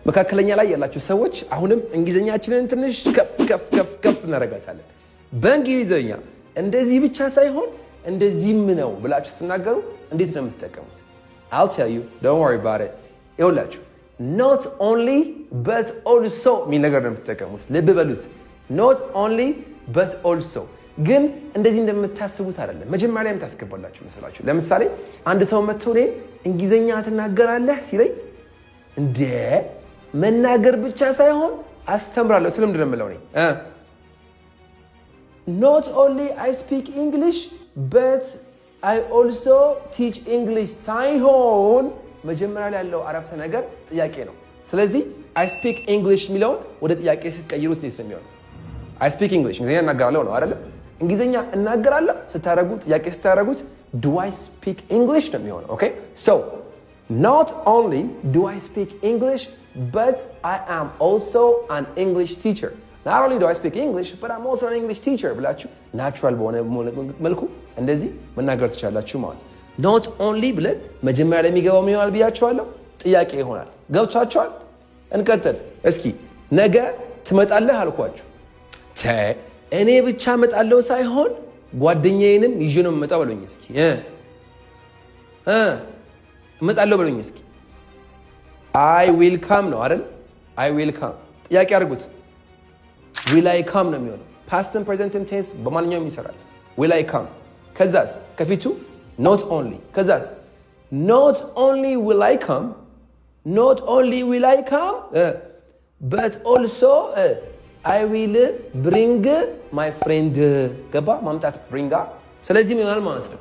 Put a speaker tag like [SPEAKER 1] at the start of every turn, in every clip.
[SPEAKER 1] መካከለኛ ላይ ያላችሁ ሰዎች አሁንም እንግሊዝኛችንን ትንሽ ከፍ ከፍ ከፍ ከፍ እናደርጋታለን። በእንግሊዝኛ እንደዚህ ብቻ ሳይሆን እንደዚህም ነው ብላችሁ ስትናገሩ እንዴት ነው የምትጠቀሙት? I'll tell you, don't worry about it። ይኸውላችሁ not only but also የሚል ነገር ነው የምትጠቀሙት። ልብ በሉት። Not only but also ግን እንደዚህ እንደምታስቡት አይደለም። መጀመሪያ የምታስገባላችሁ መስላችሁ። ለምሳሌ አንድ ሰው መጥቶ እኔን እንግሊዝኛ ትናገራለህ ሲለኝ እንደ መናገር ብቻ ሳይሆን አስተምራለሁ ስል ምንድን ነው የምለው እኔ? Not only I speak English but I also teach English ሳይሆን መጀመሪያ ላይ ያለው አረፍተ ነገር ጥያቄ ነው። ስለዚህ I speak English የሚለውን ወደ ጥያቄ ስትቀይሩት እንዴት ነው የሚሆነው? I speak English እንግሊዝኛ እናገራለሁ ነው አይደለ? እንግሊዝኛ እናገራለሁ ስታደርጉ ጥያቄ ስታደርጉት do I speak English ነው የሚሆነው። Okay, so not only do I speak English but I am also an English teacher. Not only do I speak English but I'm also an English teacher ብላችሁ natural በሆነ መልኩ እንደዚህ መናገር ትችላላችሁ ማለት ነው። Not only ብለን መጀመሪያ ላይ የሚገባው ምን ይሆናል ብያችኋለሁ? ጥያቄ ይሆናል። ገብቷችኋል? እንቀጥል እስኪ። ነገ ትመጣለህ አልኳችሁ። እኔ ብቻ እመጣለሁ ሳይሆን ጓደኛዬንም ይዤ ነው የምመጣው በሉኝ እስኪ። እመጣለሁ በሉኝ እስኪ። I will come ነው አይደል? I will come። ጥያቄ አድርጉት። Will I come ነው የሚሆነው። Past ም present ም tense በማንኛውም ይሰራል። Will I come። ከዛስ ከፊቱ not only። ከዛስ not only will I come, not only will I come but also I will bring my friend። ገባ ማምጣት bring። ስለዚህ ምን ይሆናል ማለት ነው?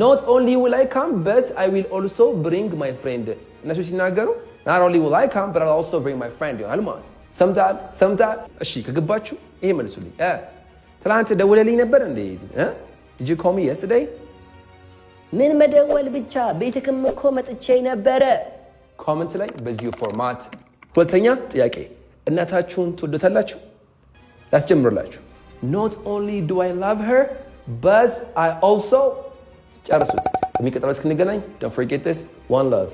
[SPEAKER 1] Not only will I come but I will also bring my friend። እነሱ ሲናገሩ not only will I come but I also bring my friend ይሆናል ማለት ነው። ሰምተሃል ሰምተሃል። እሺ ከገባችሁ ይሄ መልሱልኝ። ትናንት ደውለልኝ ነበር እንዴ? Did you call me yesterday?
[SPEAKER 2] ምን መደወል ብቻ ቤትክም እኮ መጥቼ ነበረ።
[SPEAKER 1] Comment ላይ በዚሁ format። ሁለተኛ ጥያቄ እናታችሁን ትወዱታላችሁ? ላስጀምርላችሁ። Not only do I love her but I also ጨርሱት። በሚቀጥለው እስክንገናኝ don't forget this, one love.